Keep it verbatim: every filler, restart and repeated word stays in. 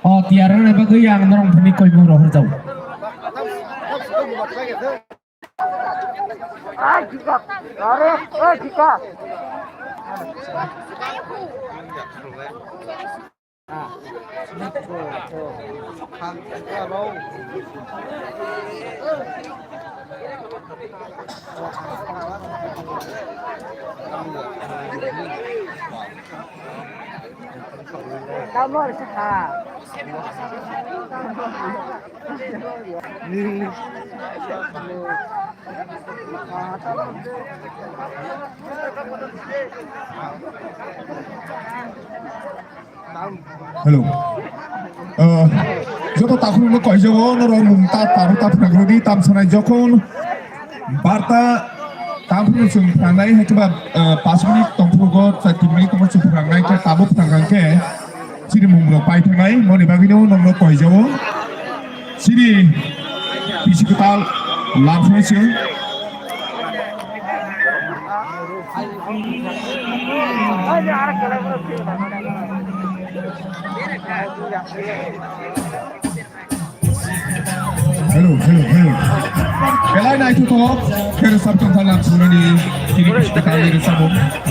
O tiyar rwna bagwi ang norok thani koimung rohor jao. Hello. Uh, joto takhuk no koijao norok mung ta tabu ta phwrang rodi tam sanai jokhon barta tam phwrang chwng phwrangnai hai khe ba, uh, paanch minute tong phuru go char tin minute tong phuru chwng phwrangnai khe tabu phwrang khe chini mung rok pai thangnai moni bagwi no norok koijao. Chini bisi kwtal lamsoi se. Hello, hello, hello. Belai naithothok, khe rwchap tongkha lamsonani chini bisi kwtal ni rwchapmung.